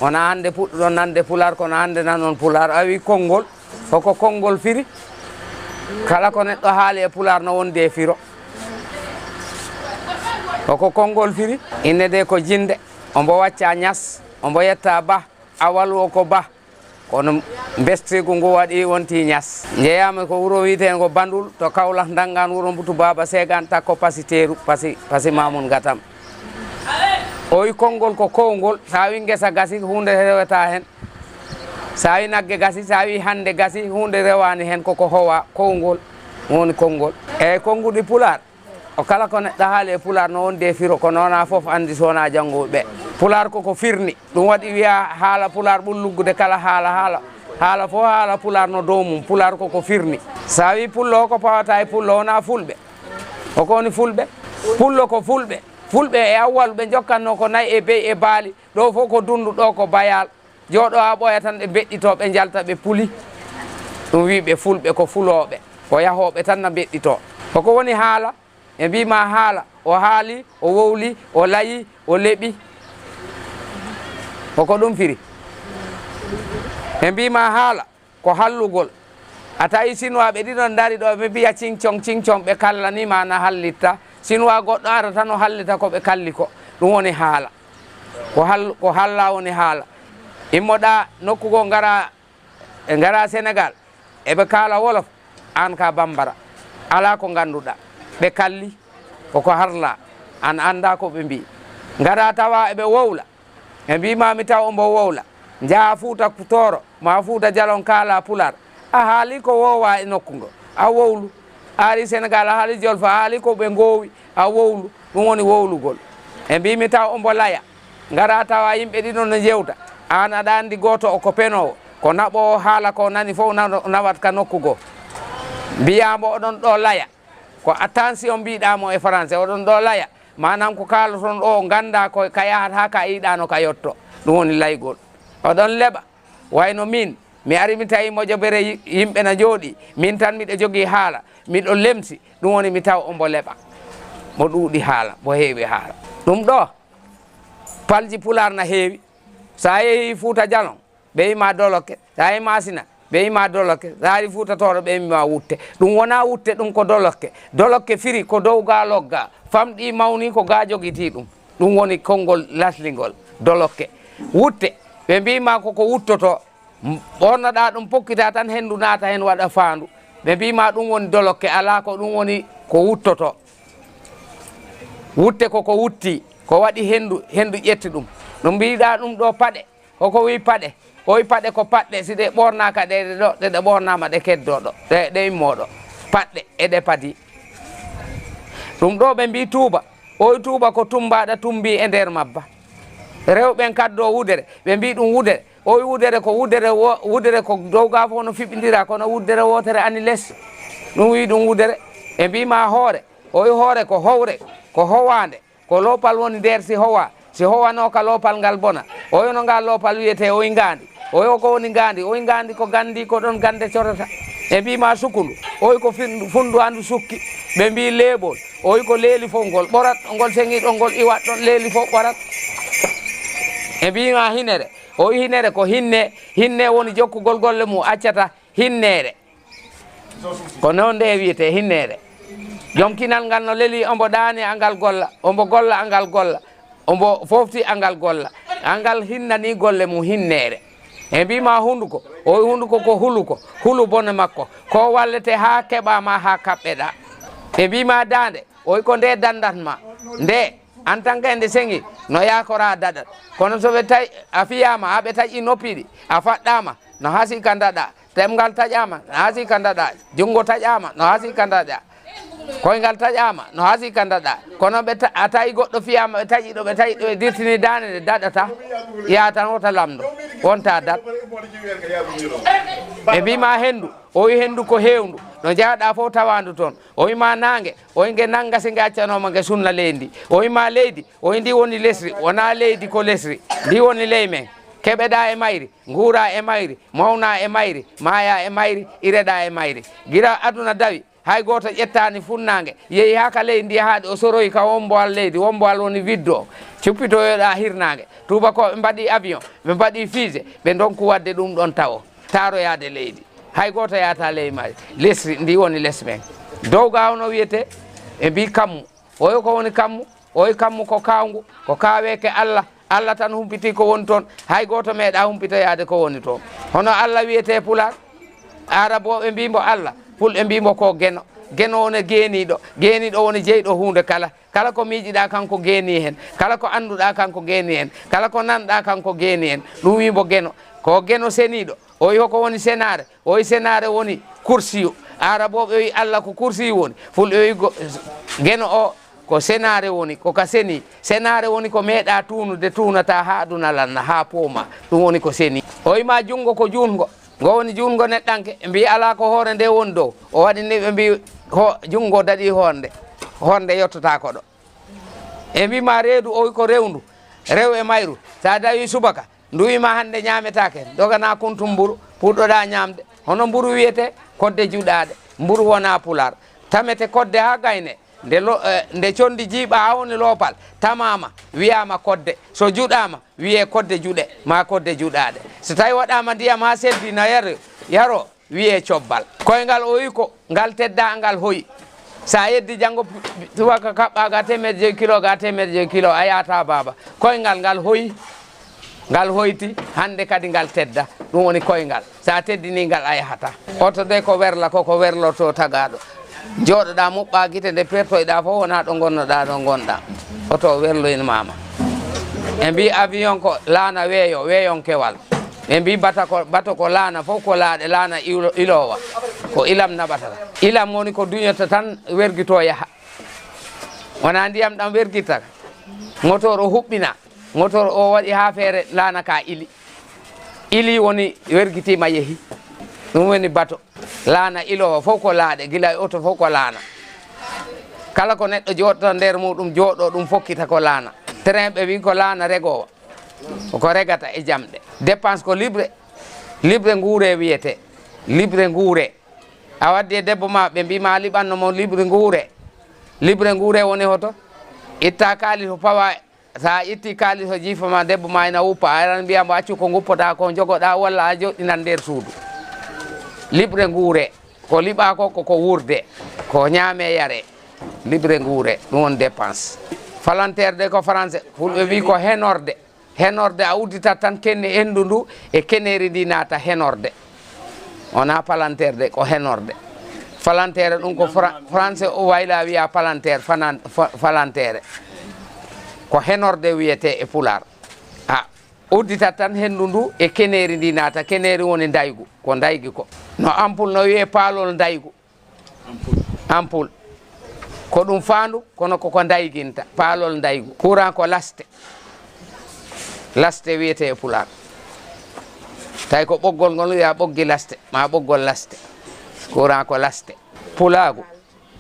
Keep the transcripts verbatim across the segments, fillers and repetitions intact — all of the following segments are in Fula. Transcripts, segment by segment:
Wonaa hannde puɗɗuɗon nande Pulaar, kono hannde nanon Pulaar. A wi konngol, hoko konngol firi? Kala ko neɗɗo haali e Pulaar no wondi e firo. Hoko konngol firi? Inne de ko jinde, ombo wacca ñas, ombo yetta ba, awalu o ko ba. Kono mbestigu ngu waɗi wonti ñas. Njeyaama ko wuro wiyeteengo Bandul to Kawlah, Ndangaan, wuro Mbutu Baaba Seegaan, takko Pasi Teeru, Pasi, Pasi Maamun Ngatam. Oyi konngol ko kowngol, so a wi ngesa gasi, huunde rewata heen. So a wi nagge gasi, so a wi hannde gasi, huunde rewaani heen, koko howa, kowngol woni konngol. Eeyi, konnguɗi Pulaar, o kala ko neɗɗo haali e Pulaar no wondi e firo, ko noona fof anndi so wonaa jannguɓe. Pulaar koko firni, ɗum waɗi wiya haala Pulaar ɓuri luggude kala haala, haala, haala fof haala Pulaar no dow mum, Pulaar koko firni. So a wi pullo, ko pawata e pullo, wonaa fulɓe. Hoko woni fulɓe? Pullo ko fulɓe. Fulɓe e awwalu ɓe njokkatno ko nayi e beyi e baali, ɗo fof ko dundu, ɗo ko bayal. Jooɗo a ɓooya tan ɓe mbeɗɗito, ɓe njalta, ɓe puli. Ɗum wi ɓe fulɓe, ko fulooɓe, ko yahooɓe tan na mbeɗɗito. Hoko woni haala? Ɓe mbi ma haala, o haali, o wowli, o layi, o leɓi. Hoko ɗum firi? Ɓe mbi ma haala, ko hallugol. A tawi Sinuwaaɓe ɗiɗon ndari ɗo, ɓe mbiya cincong, cincong, ɓe kallani ma na hallitta. Sinuwaa goɗɗo ara tan o hallita ko ɓe kalli ko. Ɗum woni haala. Ko hal-, ko halla woni haala. Immoɗa nokku goo, ngara, ngara Senegaal, eɓe kaala wolof, aan ka bambara. Alaa ko ngannduɗa. Ɓe kalli, koko harla, aan annda ko ɓe mbi. Ngara tawa eɓe wowla. Ɓe mbi ma mi taw ombo wowla. Njaha Fuuta Tooro, ma Fuuta Jalon kaala Pulaar. A haali ko wowa e nokku ngo. A wowlu. A ari Senegaal, a haali Jolfa, a haali ko ɓe ngowi, a wowlu. Ɗum woni wowlugol. Ɓe mbi mi taw ombo laya. Ngara tawa yimɓe ɗiɗo no njewta. Aan aɗa anndi gooto o ko penoowo. Ko naɓoowo haala ko nani fof na-, nawat ka nokku goo. Mbiya mbo oɗon ɗo laya. Ko attention mbiɗa mo e français, oɗon ɗo laya. Maanaam ko kaaloton ɗo, ngannda ko ka yahata, ka yiɗano ka yotto. Ɗum woni laygol. Oɗon leɓa. Wayno min, mi ari mi tawi mojobere yi-, yimɓe na njooɗi. Min tan miɗo jogii haala, miɗo lemsi. Ɗum woni mi taw ombo leɓa. Mo ɗuuɗi haala, mo heewi haala. Ɗum ɗo, palji Pulaar na heewi. So a yehi Fuuta Jalon, ɓe wima dolokke. So a yehi Maasina, ɓe wima dolokke. So a ari Fuuta Tooro, ɓe wima wutte. Ɗum wona wutte, ɗum ko dolokke. Dolokke firi ko dow ga logga. Famɗi mawni ko ga jogiti ɗum. Ɗum woni konngol laslingol, dolokke. Wutte, ɓe mbi ma ko ko wuttoto. M-, ɓornoɗa ɗum, pokkita tan, henndu naata heen, waɗa faandu. Ɓe mbi ma ɗum woni dolokke, alaa ko ɗum woni ko wuttoto. Wutte ko ko wutti, ko waɗi henndu, henndu ƴetti ɗum. No mbiɗa ɗum ɗo paɗe, koko wi paɗe. Oy paɗe ko paɗɗe, si ɗe ɓornaka ɗe, ɗe ɗo, ɗe, ɗe ɓornama ɗe keddo ɗo, ɗe, ɗe immo ɗo. Paɗɗe, eɗe padi. Ɗum ɗo ɓe mbi tuuba. Oy tuuba ko tumbaɗa tumbi e nder mabba. Rewɓen kaddo wudere, ɓe mbi ɗum wudere. Oy wudere ko wudere wo-, wudere ko dow ga fof no fiɓindira, kono wuddere wotere ani les. Ɗum wi ɗum wudere. Ɓe mbi ma hoore. Oy hoore ko howre, ko howande. Ko loopal woni nder si howa. Si howanoka loopal ngal bona. Oy no ngal loopal wiyete oy ngandi. Oy ko woni ngandi. Oy ngandi ko gandi ko ɗon gande corata. Ɓe mbi ma sukundu. Oy ko fin-, fundu andu sukki. Ɓe mbi leeɓol. Oy ko leeli fof ngol ɓorat, ngol seŋi ɗon, ngol iwat ɗon, leeli fof ɓorat. Ɓe mbi ma hinere. Oy hinere ko hinne. Hinne woni jokkugol golle mum, accata hinneere. Ko noon nde wiyete hinneere. Joom kinal ngal no leli, ombo ɗaani angal golla, ombo golla angal golla, ombo foofti angal golla. Angal hinnani golle mum hinneere. E mbi ma hunduko, oy hunduko ko huluko, hulu bone makko. Ko wallete haa keɓa ma haa kaɓɓeɗa. E mbi ma daande, oy ko nde dandat ma, nde, en tant que nde seŋi, no yakora daɗat. Kono so ɓe taƴ-, a fiyama, haa ɓe taƴi noppi ɗi, a faɗɗama, no hasi ka daɗa. Ɗemngal taƴaama, no hasi ka daɗa. Junngo taƴaama, no hasi ka daɗa. Koyngal taƴaama, no hasi ka daɗa. Kono ɓe ta-, a tawi goɗɗo fiyaama, ɓe taƴi ɗo, ɓe taƴi ɗo, ɓe dirtini daande nde daɗata. Yaa tan wota lamndo, wonta daɗ. Ɓe mbi ma henndu, o wi henndu ko heewndu. No njahɗa fof tawaandu toon. O wi ma naange, o wi nge nannga si nge accanooma nge sunna leydi. O wi ma leydi, o wi ndi woni lesri, wonaa leydi ko lesri. Ndi woni ley men. Keɓeɗa e mayri, nguura e mayri, mawna e mayri, maaya e mayri, ireɗa e mayri. Gila aduna dawi, Hay gooto ƴettaani funnaange, yehi haa ka leydi ndiyahaaɗi, o soroyi ka wommbowal leydi, wommbowal woni widdo, cuppitoyoɗaa hirnaange. Tuubakooɓe mbaɗi avion, ɓe mbaɗi fusée, ɓe ndonku waɗde ɗum ɗon tawo, taaroyaade leydi. Hay gooto yaata ley maaji. Lesdi ndi woni les men. Dow ga hono wiyetee, ɓe mbii kammu. Oyo ko woni kammu? Oyi kammu ko kaawngu, ko kaaweeke Alla. Alla tan humpitii ko woni toon. Hay gooto meeɗaa humpitoyaade ko woni toon. Hono Alla wiyetee Pulaar? Aarabooɓe mbii mbo Alla, Fulɓe mbii mbo ko Geno. Geno woni geeniiɗo. Geeniiɗo woni jeyɗo huunde kala. Kala ko miijiɗaa kanko geenii heen. Kala ko annduɗaa kanko geenii heen. Kala ko nanɗaa kanko geenii heen. Ɗum wii mbo Geno. Ko Geno seniiɗo. O wi hoko woni senaare? O wi senaare woni kursiyu. Aarabooɓe wi Alla ko kursiyu woni. Fulɓe wi go-, Geno o ko senaare woni, ko ka senii. Senaare woni ko meeɗaa tuunude, tuunataa haa aduna lanna, haa poomaa. Ɗum woni ko senii. O wi ma junngo ko juutngo. Ngo woni juutngo neɗɗanke. Mbii alaa ko hoore nde woni dow. O waɗi ni ɓe mbii ho-, junngo daɗii hoonde. Hoonde yottotaako ɗo. E mbii ma reedu o wi ko rewndu. Rew e mayru. So a dawii subaka, ndu wi ma hannde ñaametaake, doganaa kuntum mburu, puɗɗoɗaa ñaamde. Hono mburu wiyetee? Kodde juɗaaɗe. Mburu wonaa Pulaar. Tamete kodde haa gaynee. Nde lo-, eh, nde conndi jiiɓaa haa woni loopal, tamaama, wiyaama kodde. So juɗaama, wiyee kodde juɗe, maa kodde juɗaaɗe. So tawii waɗaama ndiyam haa selbi na yar-, yaroo, wiyee cobbal. Koyngal o wi ko ngal teddaa, ngal hoyi. So a yeddii janngo pi-, pi-, subaka kaɓɓaa ga teemeɗɗe joyi kilo, ga teemeɗɗe joyi kilo, a yaataa baaba. Koyngal ngal hoyi, ngal hoyti, hannde kadi ngal tedda. Ɗum woni koyngal. So a teddinii ngal, a yahataa. Oto de ko werla, ko ko werlotoo tagaaɗo. Jooɗoɗaa, muɓɓaa gite, nde pertoyɗaa fof, wonaa ɗo ngonnoɗaa, ɗo ngonɗaa. Oto o werloyno maama. Ɓe mbii avion ko laana weeyo, weeyonkewal. Ɓe mbii bata ko, bato ko laana, fof ko laaɗe, laana ilo-, iloowa. Ko ilam naɓata. Ilam woni ko duñata tan, wergitoo yaha. Wonaa ndiyam ɗam wergitata. Motoor o huɓɓina. Motoor o waɗi haa feere, laana ka ili. Ili woni wergitiima, yehi. Ɗum woni bato. Laana iloowa fof ko laaɗe, gila e oto fof ko laana. Kala ko neɗɗo jooɗata nder muuɗum, jooɗoo ɗum fokkita ko laana. Train ɓe mbii ko laana regoowa. Ko regata e jamɗe. Dépense ko libre. Libre nguure wiyetee. Libre nguure. A waddi e debbo ma, ɓe mbii ma a liɓanno mo libre nguure. Libre nguure woni hoto? Itta kaalis o pawa, so a itti kaalis o jiifa ma, debbo ma ina wuppa, a aran mbiya mbo accu ko nguppoɗaa ko, njogoɗaa walla a joɗɗinan nder suudu. Libre nguure, ko liɓaa ko, ko, ko wuurde, ko ñaame yare. Libre nguure, ɗum woni dépense. Palanteer de ko français, fulɓe mbii ko henorde. Henorde, a udditat tan kenne henndu ndu e keneeri ndi naata henorde. Wonaa palanteer de, ko henorde. Palanteere ɗum ko fra-, français o wayla wiya palanteer, fanan-, fa-, falanteere. Ko henorde wiyetee e Pulaar. A udditat tan henndu ndu e keneeri ndi naata, keneeri woni ndaygu, ko ndaygi ko. No ampul no wiyee paalol ndaygu. Ampoule. Ko ɗum faandu, kono koko ndayginta, paalol ndaygu. Courant ko laste. Laste wiyetee e Pulaar. Tawi ko ɓoggol ngol wiyaa ɓoggi laste, maa ɓoggol laste. Courant ko laste. Pulaagu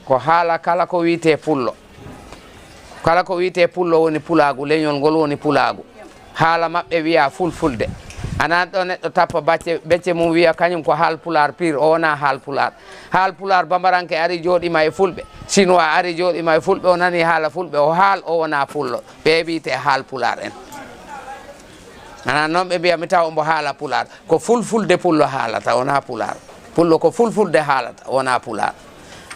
ko haala kala ko wiyetee pullo. Kala ko wiyetee pullo woni pulaagu, leñol ngol woni pulaagu. Haala maɓɓe wiyaa fulfulde. Anaa ɗo neɗɗo tappa bacce, becce mum wiya kañum ko haal pulaar pire, o wonaa haal pulaar. Haal pulaar bambaranke ari jooɗiima e fulɓe, chinois ari jooɗiima e fulɓe, o nanii haala fulɓe, o haal, o wonaa pullo. Ɓe wiyetee haal pulaar en. Anaa noon ɓe mbiya mi tawa mbo haala pulaar. Ko fulfulde pullo haalata, wonaa pulaar. Pullo ko fulfulde haalata, wonaa pulaar.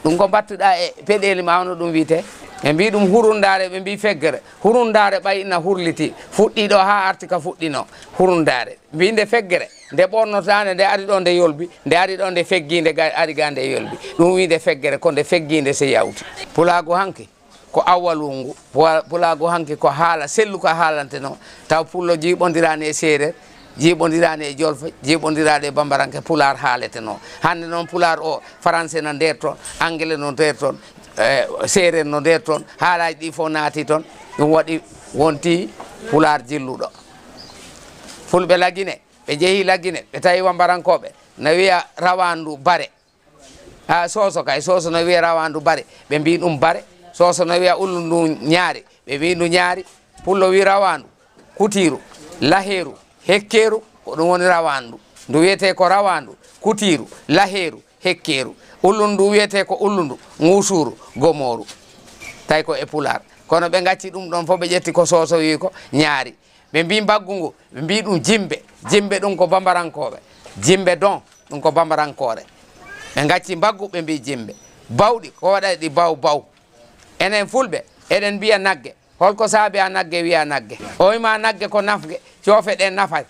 Ɗum ko mbattuɗaa e peɗeeli ma, hono ɗum wiyetee. Ɓe mbii ɗum hurundaare, ɓe mbii feggere. Hurundaare ɓay ina hurlitii, fuɗɗii ɗo haa arti ka fuɗɗinoo. Hurundaare. Mbii nde feggere, nde ɓornotaande, nde ari ɗo nde yolbi, nde ari ɗo nde feggii, nde ga-, ari ga nde yolbi. Ɗum wiyetee feggere, ko nde feggii nde se yawti. Pulaagu hanki ko awwalungu. Pula-, pulaagu hanki ko haala selluka haalante noo. Taw pullo jiiɓondiraani e seereer, jiiɓondiraani e jolfe, jiiɓondiraani e bambaranke, pulaar haaletenoo. Hannde noon pulaar o, faranse no nder toon, angle no nder toon, eh, seereer no nder toon, haalaaji ɗi fof naati toon. Ɗum waɗi wonti pulaar jilluɗo. Fulɓe Lagine, ɓe njehii Lagine, ɓe tawi bambarankooɓe no wiya rawaandu bare. A, Soso kay, Soso no wiya rawaandu bare, ɓe mbii ɗum bare. Soso no wiya ullu ndu ñaari, ɓe mbii ndu ñaari. Pullo wii rawaandu, kutiiru, laheeru, hekkeeru, ko ɗum woni rawaandu. Ndu wiyetee ko rawaandu, kutiiru, laheeru, hekkeeru. Ullundu ndu wiyetee ko ullundu, ŋuusuuru, gomooru. Tawi ko e pulaar. Kono ɓe ngacci ɗum ɗon fof, ɓe ƴetti ko Soso wi ko ñaari. Ɓe mbii mbaggu ngu, ɓe mbii ɗum jimbe. Jimbe ɗum ko bambarankooɓe. Jimbe don, ɗum ko bambarankoore. Ɓe ngacci mbaggu, ɓe mbii jimbe. Bawɗi, ko waɗay ɗi baw baw. Enen Fulɓe, eɗen mbiya nagge. Holko saabi a nagge wiya nagge? Oy ma nagge ko nafge, coofe ɗe nafat,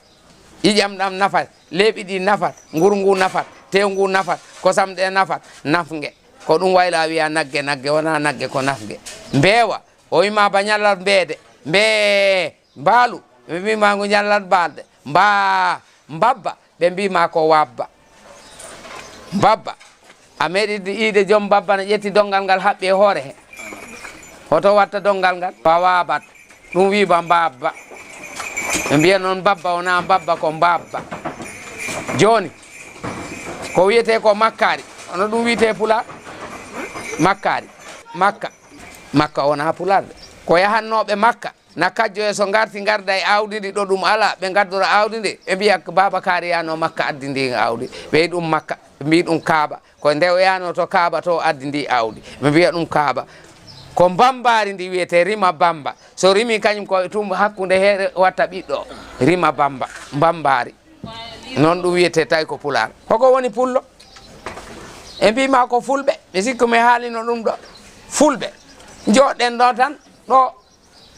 ƴiƴam ɗam nafat, leeɓi ɗi nafat, nguru ngu nafat, tew ngu nafat, kosam ɗe nafat, nafge. Ko ɗum wayla wiya nagge, nagge wona nagge ko nafge. Mbeewa, oy ma ba ñallat mbeede, mbee, mbaalu, ɓe mbi ma ngu ñallat baalɗe, mbaa, mbabba, ɓe mbii ma ko wabba. Mbabba. A meeɗi yiide joom mbabba no ƴetti donngal ngal haɓɓi e hoore he? Hoto watta donngal ngal? Ba wabat. Ɗum wii ba mbabba. Ɓe mbiya noon mbabba wonaa mbabba ko mbabba. Jooni, ko wiyetee ko makkaari. Hono ɗum wiyetee pulaar? Makkaari. Makka. Makka wonaa pulaar de. Ko yahannooɓe Makka. Na kajjoye so ngarti ngarda e aawdi ndi ɗo ɗum alaa, ɓe ngaddora aawdi ndi, ɓe mbiya Baaba Kaari yaano Makka addi ndi aawdi, ɓe mbi ɗum Makka, ɓe mbi ɗum Kaaba, ko nde o yaano to Kaaba to addi ndi aawdi, ɓe mbiya ɗum Kaaba. Ko mbambaari ndi wiyetee rima bamba, so rimi kañum ko tum hakkunde heere watta ɓiɗɗo, rima bamba, mbambaari. Noon ɗum wiyetee tawi ko pulaar. Hoko woni pullo? E mbi ma ko fulɓe, mi sikku mi haalino ɗum ɗo. Fulɓe, njooɗen ɗo tan, ɗo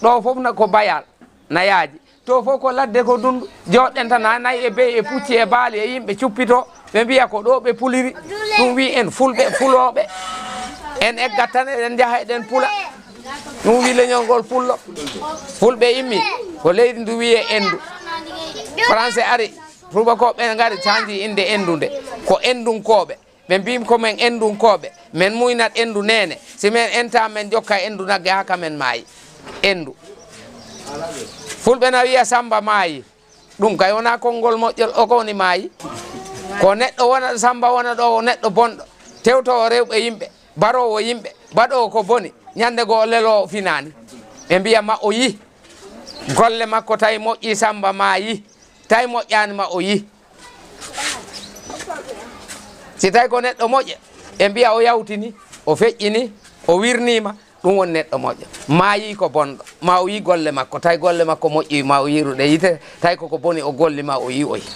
Ɗo fof na ko bayal, na yaaji. To fof ko ladde ko dundu. Jooɗɗen tan ha nayi e beyi e pucci e baali e yimɓe cuppito. Ɓe mbiya ko ɗo ɓe puliri. Ɗum wi en fulɓe, fulooɓe. En eggat tan eɗen njaha eɗen pula. Ɗum wi leñol ngol pullo. Fulɓe immi ko leydi ndu wiye Endu. Français ari, tuubakooɓe ngari canji innde Endu nde. Ko Endunkooɓe. Ɓe mbii ko men Endunkooɓe, men muynat Endu neene, si men entaa men jokka Endu nagge haa ka men maayi. Endu. Fulɓe na wiya Samba maayi, ɗum kay wonaa konngol moƴƴol, o ko woni maayi? Ko neɗɗo wona ɗo, Samba wona ɗo, o neɗɗo bonɗo, tewtoowo rewɓe yimɓe, baroowo yimɓe, baɗoowo ko boni, ñande goo o leloowo finaani. Ɓe mbiya ma o yii, golle makko tawi moƴƴii, Samba maayi, tawi moƴƴaani ma o yii. Si tawi ko neɗɗo moƴƴo, ɓe mbiya o yawtini, o feƴƴini, o wirniima, ɗum woni neɗɗo moƴƴo. Maayi ko bonɗo, ma o yii golle makko, tawi golle makko moƴƴi, ma o yiiru ɗe yitere, tawi koko boni o golli ma o yii o yii.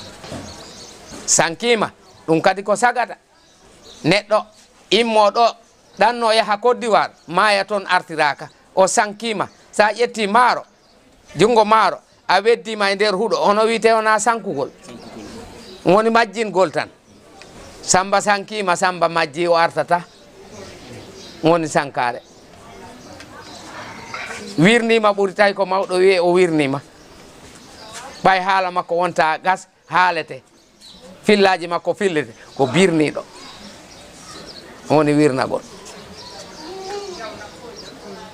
Sankiima, ɗum kadi ko sagata. Neɗɗo immo ɗo, ɗanno yaha Côte d'Ivoire, maaya toon artiraaka, o sankiima. Sa ƴetti maaro, junngo maaro, a weddiima e nder huɗo, hono wiyetee wonaa sankugol? Woni majjingol tan. Samba sankiima, Samba majjii, o artataa. Woni sankaare. Wirniima ɓuri tawi ko mawɗo wiyee o wirniima. Ɓay haala makko wonta gas, haalete. Fillaaji makko fillete, ko birniiɗo. Woni wirnagol.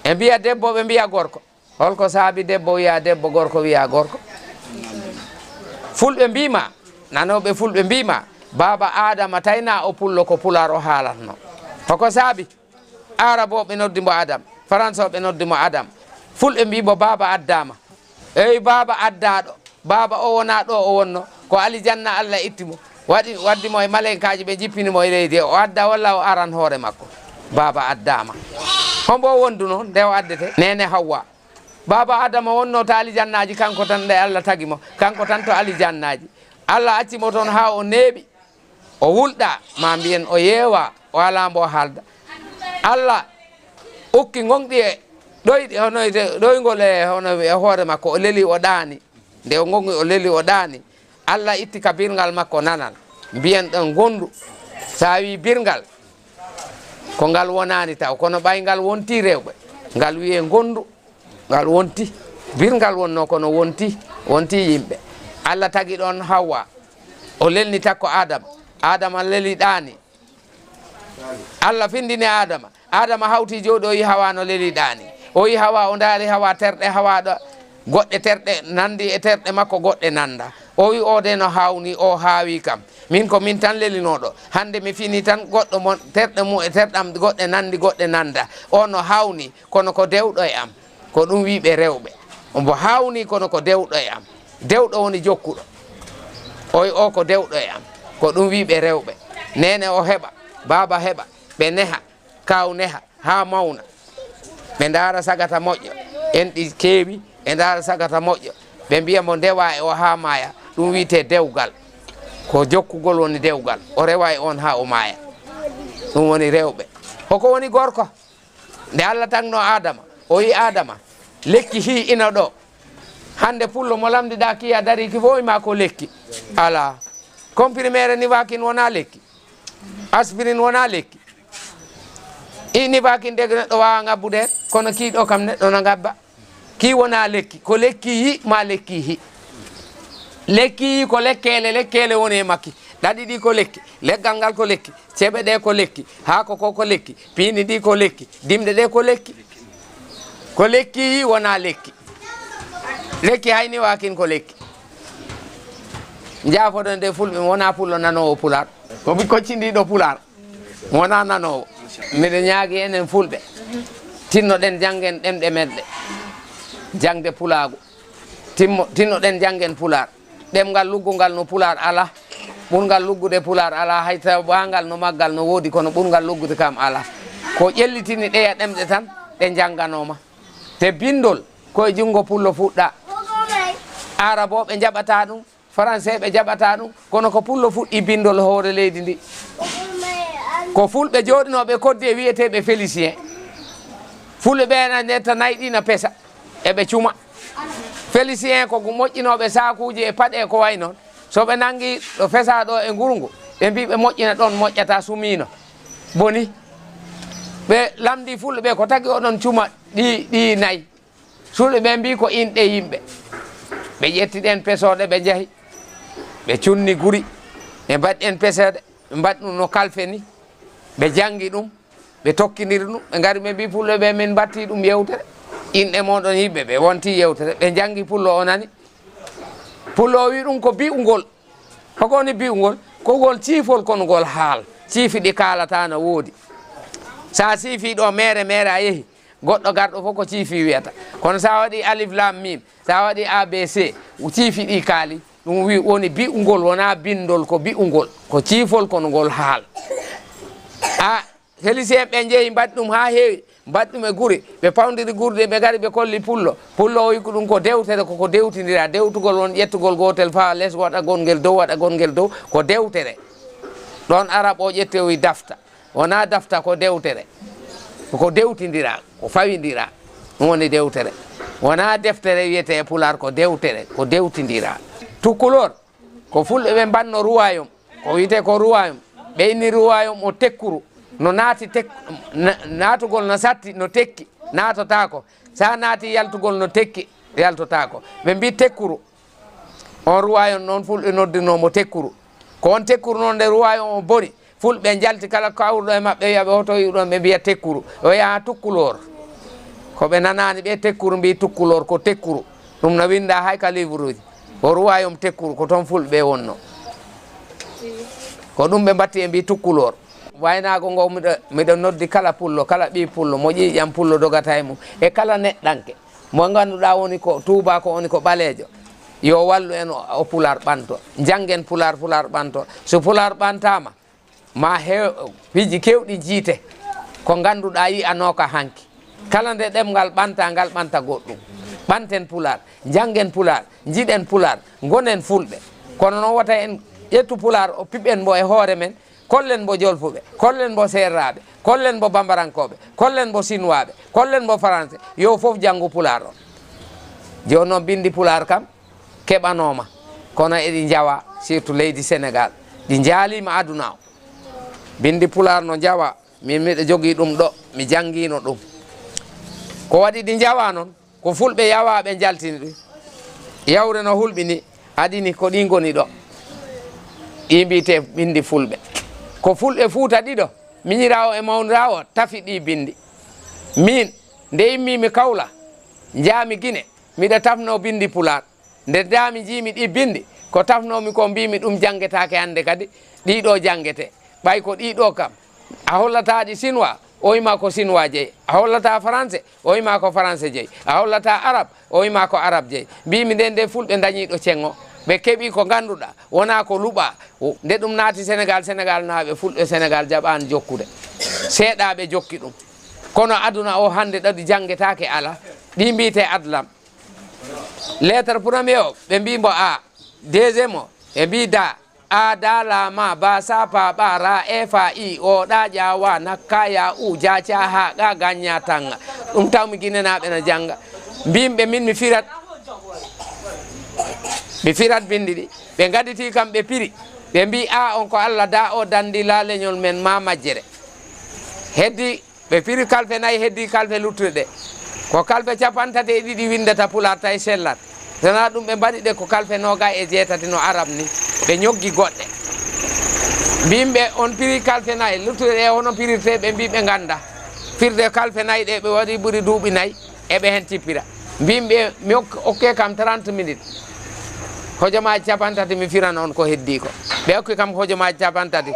E mbiya debbo, ɓe mbiya gorko. Holko saabi debbo wiya debbo, gorko wiya gorko? Fulɓe mbii ma, nanooɓe Fulɓe mbii ma, Baaba Aadama tawi na o pullo, ko pulaar o haalatno. Hoko saabi? Arabooɓe noddi mbo Adam, Faransooɓe noddi mo Adam. Fulɓe mbii mbo Baaba Addaama. Eey, Baaba Addaaɗo, Baaba o wonaa ɗo o wonno, ko alijanna Alla itti mo, waɗi, waddi mo e maleykaaji, ɓe njippini mo e leydi, o adda walla o aran hoore makko? Baaba Addaama. Hombo o wondunoo nde o addete? Neene Hawwa. Baaba Adama wonnoo to alijannaaji, kanko tan nde Alla tagi mo, kanko tan to alijannaaji. Alla acci mo toon haa o neeɓi, o wulɗa, ma mbiyen o yeewa, o alaa mbo haalda. Alla ukki ngoŋɗi e ɗoyɗi, hono e ɗoyngol e hono e hoore makko, o leli, o ɗaani. Nde o ngoŋi, o leli, o ɗaani. Alla itti ka birngal makko nanal. Mbiyen ɗon ngondu. Sa wi birngal, ko ngal wonaani taw, kono ɓay ngal wonti rewɓe, ngal wiye ngondu. Ngal wonti. Birngal wonno, kono wonti, wonti yimɓe. Alla tagi ɗon Hawwa. O lelni takko Adama. Adama leli ɗaani. Alla findini Adama. Adama hawti jooɗi, o yi Hawa no leli ɗaani. O yi Hawa, o ndaari Hawa, terɗe Hawa ɗo, goɗɗe terɗe nandi e terɗe makko, goɗɗe nanda. O wi, "O de no hawni, o haawi kam. Min ko min tan lelinooɗo. Hande mi fini tan, goɗɗo mon, terɗe mum e terɗam goɗɗe nandi, goɗɗe nanda. O no hawni, kono ko dewɗo e am." Ko ɗum wi ɓe rewɓe. Ombo hawni, kono ko dewɗo e am. Dewɗo woni jokkuɗo. Oy, o ko dewɗo e am. Ko ɗum wi ɓe rewɓe. Neene o heɓa. Baaba heɓa, ɓe neha, kaaw neha, haa mawna. Ɓe ndaara sagata moƴƴo, en ɗi keewi, ɓe ndaara sagata moƴƴo. Ɓe mbiya mo ndewa e o haa maaya, ɗum wiyetee dewgal. Ko jokkugol woni dewgal, o rewa e on haa o maaya. Ɗum woni rewɓe. Hoko woni gorko? Nde Allah tagno Aadama, o wi Aadama, lekki hii ina ɗo. Hannde pullo mo lamndiɗaa ki a darii ki fof ma ko lekki. Alaa. Comprimé nivaquine wonaa lekki. Aspirine wonaa lekki. I nivaquine de neɗɗo waawa ngabbude, kono kii ɗo kam neɗɗo na ngabba. Kii wonaa lekki, ko lekki yi ma lekki hi. Lekki yi ko lekkeele, lekkeele woni e makki. Ɗaɗi ɗi ko lekki, leggal ngal ko lekki, ceɓe ɗe ko lekki, haako ko ko lekki, piindi ɗi ko lekki, dimɗe ɗe ko lekki. Ko lekki yi wonaa lekki. Lekki hay nivaquine ko lekki. Njaafoɗon de fulɓe, mi wonaa pullo nanoowo pulaar. Ko mi koccindiiɗo pulaar. Mi wonaa nanoowo. Miɗo ñaagi enen fulɓe. Tinnoɗen janngen ɗemɗe meɗɗe. Jaŋde pulaagu. Timmo, tinnoɗen janngen pulaar. Ɗemngal luggungal no pulaar alaa. Ɓurngal luggude pulaar alaa. Hay tawa ɓaangal no maggal no woodi, kono ɓurngal luggude kam alaa. Ko ƴellitini ɗeya ɗemɗe tan, ɗe njannganooma. Te binndol ko e junngo pullo fuɗɗaa. Aarabooɓe njaɓataa ɗum, Faranseeɓe jaɓataa ɗum, kono ko pullo fuɗɗii binndol hoore leydi ndi. Ko fulɓe jooɗinooɓe koddi e wiyeteeɓe Félicien. Fulɓe ɓe na ndetta nayi ɗi na pesa, eɓe cuma. Félicien ko moƴƴinooɓe saakuuji e paɗe e ko wayi noon. So ɓe nanngi ɗo fesaa ɗo e ngurngu, ɓe mbii ɓe moƴƴina ɗoon, moƴƴataa, sumiino, boni. Ɓe lamndii fulɓe ɓe, ko tagi oɗon cuma ɗi, ɗi nayi? Fulɓe ɓe mbii ko inɗe yimɓe. Ɓe ƴetti ɗeen pesooɗe, ɓe njahi. Ɓe cunni guri. Ɓe mbaɗi ɗeen pesooɗe. Ɓe mbaɗi ɗum no kalfe ni. Ɓe janngi ɗum. Ɓe tokkindiri ɗum. Ɓe ngari, ɓe mbii fulɓe ɓe, min mbattii ɗum yewtere. Inɗe mooɗon yimɓe ɓe wontii yewtere. Ɓe njanngi pullo o nani. Pullo o wii ɗum ko bi'ungol. Hoko woni bi'ungol? Ko ngol ciifol, kono ngol haal. Ciifi ɗi kaalataa na woodi. So a siifii ɗo meere, meere a yehi, goɗɗo garɗo fof ko ciifi wiyata. Kono so a waɗii alif, laam, miim, so a waɗii A B C, ciifi ɗi kaali. Ɗum wi-, woni bi'ungol, wonaa binndol, ko bi'ungol. Ko ciifol, kono ngol haal. A, Félicien ɓe njehi, mbaɗi ɗum haa heewi, mbaɗi ɗum e guri, ɓe pawndiri guri ɗi, ɓe ngari, ɓe kolli pullo. Pullo o wi ko ɗum ko dewtere, ko ko dewtindiraa. Dewtugol won ƴettugol gootel faa les, waɗagol ngel dow, waɗagol ngel dow, ko dewtere. Ɗoon Arab o ƴetti, o wi dafta. Wonaa dafta, ko dewtere. Ko dewtindiraa, ko fawindiraa. Ɗum woni dewtere. Wonaa deftere wiyetee e pulaar, ko dewtere, ko dewtindiraa. Tukkuloor, ko fulɓe ɓe mbaɗno ruwayom, ko wiyetee ko ruwayom. Ɓe inni ruwayom o tekkuru. No naati tek-, na-, naatugol no satti, no tekki, naatotaako. So a naati yaltugol no tekki, yaltotaako. Ɓe mbii tekkuru. On ruwayom noon fulɓe noddirnoo mo tekkuru. Ko on tekkuru noon nde ruwayom o boni. Fulɓe njalti kala kawruɗo e maɓɓe wiya ɓe hoto iwɗon, ɓe mbiya tekkuru. O wiya tukkuloor. Ko ɓe nanaani ɓe tekkuru mbii tukkuloor, ko tekkuru. Ɗum na winndaa hay ka livre uji. Ko ruwayom tekkuru, ko toon fulɓe wonno. Ko ɗum ɓe mbatti e mbii tukkuloor. Waynaago ngo miɗo, miɗo noddi kala pullo, kala ɓii pullo, mo ƴiiƴam pullo dogata e mum. E kala neɗɗanke, mo ngannduɗaa woni ko tuubaako, woni ko ɓaleejo. Yo wallu en o, o pulaar ɓanto. Njanngen pulaar, pulaar ɓanto. So pulaar ɓantaama, ma heew, piiji keewɗi njiite ko ngannduɗaa yi'anooka hanki. Kala nde ɗemngal ɓantaa, ngal ɓanta goɗɗum. Ɓanten pulaar, njanngen pulaar, njiɗen pulaar, ngonen fulɓe. Kono noon wota en ƴettu pulaar o piɓen mbo e hoore men, kollen mbo jolfuɓe, kollen mbo seerraaɓe, kollen mbo bambarankooɓe, kollen mbo sinwaaɓe, kollen mbo faranse, yo fof janngu pulaar o. Jooni noon binndi pulaar kam, keɓanooma, kono eɗi njawa, surtout leydi Senegaal. Ɗi njaaliima aduna o. Binndi pulaar no njawa, min miɗo jogii ɗum ɗo, mi janngiino ɗum. Ko waɗi ɗi njawa noon, ko fulɓe yawaaɓe njaltini ɗum. Yawre no hulɓini, adini ko ɗi ngoni ɗo. Ɗi mbiyetee binndi fulɓe. Ko fulɓe Fuuta ɗiɗo, miñiraawo e mawniraawo, tafi ɗi binndi. Miin, nde immiimi Kawla, njaami Gine, miɗo tafnoo binndi pulaar. Nde ndaami njiimi ɗi binndi, ko tafnoomi ko mbiimi ɗum janngetaake hannde kadi, ɗii ɗoo janngetee. Ɓay ko ɗii ɗoo kam, a hollataa ɗi Sinwaa, o wima ko Sinwaa jeyi. A hollataa Faranse, o wima ko Faranse jeyi. A hollataa Arab, o wima ko Arab jeyi. Mbiimi nde nde fulɓe ndañii ɗo ceŋŋo. Ɓe keɓi ko ngannduɗaa wonaa ko luɓaa. Nde ɗum naati Senegaal, Senegaalnaaɓe, Fulɓe Senegaal jaɓaani jokkude. Seeɗaaɓe jokki ɗum. Kono aduna o hannde ɗaɗi janngetaake alaa. Ɗi mbiyetee adlam. Lettre premier o, ɓe mbii mbo A. Deuxième o, ɓe mbii da. A, da, la, ma, ba, sa, pa, ɓa, ra, e, fa, i, o, ɗa, ƴa, wa, na, ka, ya, u, ja, ca, ha, qa, ga, ña, ta, ŋa. Ɗum tawmi Ginenaaɓe na jannga. Mbiimi ɓe min mi firat. Mi firat binndi ɗi. Ɓe ngadditii kam ɓe piri. Ɓe mbii A on ko Alla, da o danndi la leñol men ma majjere. Heddi ɓe piri kalfe nayi, heddi kalfe luttuɗe ɗe. Ko kalfe capantati e ɗiɗi winndata Pulaar tawi sellat. Sonaa ɗum ɓe mbaɗi ɗe ko kalfe noogay e jeetati no Arab ni. Ɓe ñoggi goɗɗe. Mbiimi ɓe on piri kalfe nayi, luttuɗe ɗe hono pirirtee, ɓe mbii ɓe ngannda. Firde kalfe nayi ɗe ɓe waɗi ɓuri duuɓi nayi, eɓe heen cippira. Mbiimi ɓe mi ok-, okke kam trente minutes. Hojomaaji capantati mi firana on ko heddii ko. Ɓe okki kam hojomaaji capantati.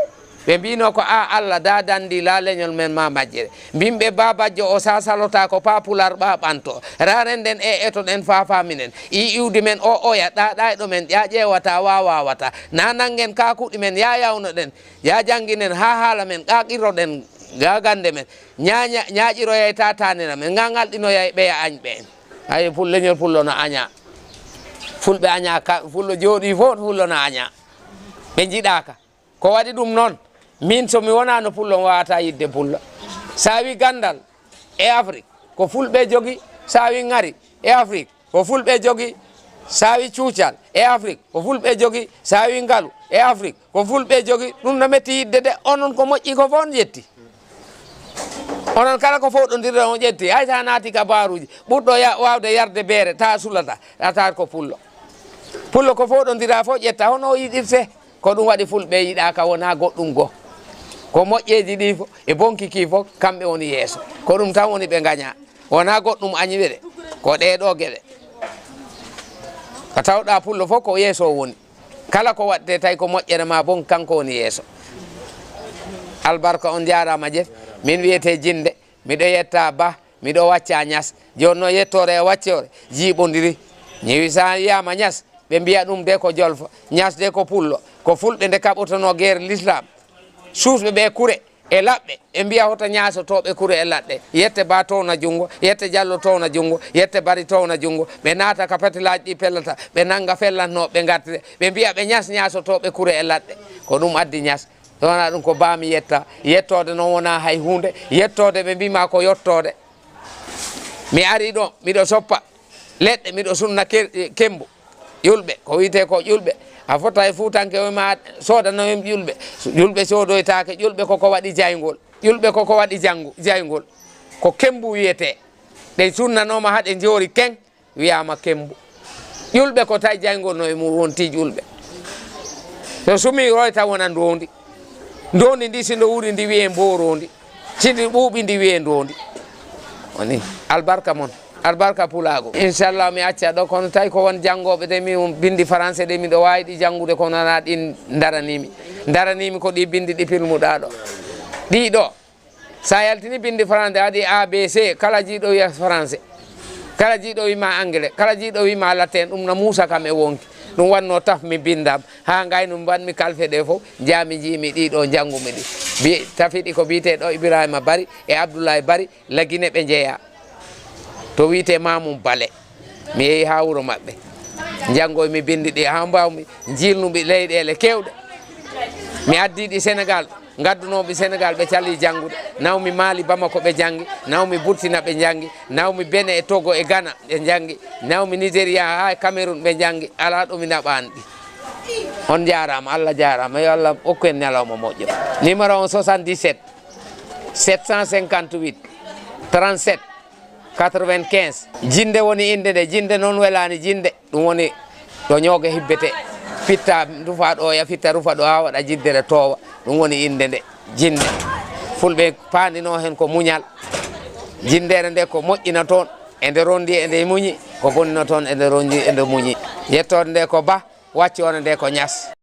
Ɓe mbiino ko a Alla da danndi la leñol men ma majjere. Mbiimi ɓe ba bajjo o sa salota ko pa Pulaar ɓa ɓanto. Raren ɗen e eto ɗen fa fa minen. I iwdi men o oya ɗa ɗayɗo men ƴa ƴeewata wa wawata. Na nanngen ka kuɗi men ya yawno ɗen. Ya jannginen ha haala men qa qirro ɗen ga gannde men. Ña, ña, ñaaƴiroyay ta tanira men. Ŋa ŋalɗinoyay ɓeya añɓe en. Ay pul leñol pullo no aña. Fulɓe aña ka, pullo jooɗi fof pullo no aña. Ɓe njiɗaaka. Ko waɗi ɗum noon, miin so mi wonaano pullo, mi waawataa yiɗde pullo. So a wii ganndal e Afrik, ko fulɓe jogii, so a wii ŋari e Afrik, ko fulɓe jogii, so a wii cuucal e Afrik, ko fulɓe jogii, so a wii ngalu e Afrik, ko fulɓe jogii, ɗum no metti yiɗde de, onon ko moƴƴi ko fof on ƴetti. Onon kala ko fowɗondirɗon on ƴetti, hay so a naati ka baaruuji, ɓurɗo ya-, waawde yarde beere, ta sulata, a taat ko pullo. Pullo ko fowɗondiraa fof ƴetta, hono o yiɗirtee. Ko ɗum waɗi fulɓe yiɗaaka, wonaa goɗɗum goo. Ko moƴƴeeji ɗii fof e bonki kii fof, kamɓe woni yeeso. Ko ɗum tan woni ɓe ngañaa. Wonaa goɗɗum añi ɓe de, ko ɗee ɗoo geɗe. Ko tawɗaa pullo fof ko yeeso o woni. Kala ko waɗtee tawi ko moƴƴere maa bonki, kanko woni yeeso. Albarka on njaaraama Jeef. Min wiyetee Jinnde. Miɗo yetta Bah, miɗo wacca Ñas. Jooni noon yettoore e waccoore jiiɓondiri. Ñiwi so a wiyaama Ñas, ɓe mbiya ɗum de ko jolfo, Ñas de ko pullo. Ko fulɓe nde kaɓotonoo geer Lislaam. Suusɓe ɓe kure e laɓɓe, ɓe mbiya hoto ñaasotooɓe kure e laɗɗe. Yette Bah towna junngo, yette Jallo towna junngo, yette Bari towna junngo. Ɓe naata ka patilaaji ɗi pellata, ɓe nannga fellatnooɓe ɓe ngartira. Ɓe mbiya ɓe Ñas ñaasotooɓe kure e laɗɗe. Ko ɗum addi Ñas. So wonaa ɗum ko Bah mi yetta. Yettoode noon wonaa hay huunde. Yettoode ɓe mbii maa ko yottoode. Mi arii ɗo, miɗo soppa leɗɗe, miɗo sunna ke-, kemmbu. Ƴulɓe, ko wiyetee ko ƴulɓe. A fotaay fuutanke o ma soodanoyam ƴulɓe. Ƴulɓe soodoytaake, ƴulɓe ko ko waɗi jayngol. Ƴulɓe ko ko waɗi janngu-, jayngol. Ko kemmbu wiyetee. Ɗe sunnanooma haa ɗe njoori keŋ. Wiyaama kemmbu. Ƴulɓe ko tawi jayngol no e mum wonti ƴulɓe. So sumii royta wona ndoondi. Ndoondi ndi si ndo wuri ndi wiyee mbooroondi. Si ndi ɓuuɓi ndi wiyee ndoondi. Woni albarka mon. Albarka pulaagu. Inchallah mi acca ɗo kono tawi ko won janngooɓe de mi binndi français de miɗo waawi ɗi janngude kono wonaa ɗin ndaraniimi. Ndaraniimi ko ɗi binndi ɗi pilmuɗaa ɗo. Ɗii ɗo. So a yaltinii binndi français, a waɗii A B C, kala jiiɗo wiya français, kala jiiɗo wii ma anglais, kala jiiɗo wii ma latin, ɗum na muusa kam e wonki. Ɗum wannoo taf mi binndaam, haa ngaynu mbaɗmi kalfe ɗee fof, njaami njiimi ɗii ɗo, njanngumi ɗi. Mbi-, tafi ɗi ko biyeteeɗo Ibrahima Bari e Abdoulaye Bari, Lagine ɓe njeyaa. To wiyetee Mamum Bale. Mi yehi haa wuro maɓɓe. Njanngoymi binndi ɗi haa mbaawmi, njiilnumi leyɗeele keewɗe. Mi addii ɗi Senegaal, ngaddunoomi Senegaal, ɓe calii janngude. Nawmi Maali, Bamako ɓe njanngi, nawmi Burtina ɓe njanngi, nawmi Bene e Togo e Gana ɓe njanngi, nawmi Nigeriya haa e Cameroun ɓe njanngi, alaa ɗo mi naɓaani ɗi. On njaaraama, Allah jaaraama, yo Allah okku en ñalawma moƴƴo. Numéro on soixante-dix-sept, sept cent cinquante-huit, trente-sept, quatre-vingt-quinze. Jinnde woni innde nde, jinnde noon welaani jinnde. Ɗum woni ɗo ñooge hibbetee. Fitta rufa ɗo, ya fitta rufa ɗo, haa waɗa jiddere toowa. Ɗum woni innde nde, jinnde. Fulɓe paandinoo heen ko muñal. Jinndeere nde ko moƴƴina toon, e nde ronndi, e nde muñi, ko bonnina toon, e nde ronndi, e nde muñi. Yettoode nde ko Bah, waccoore nde ko Ñas.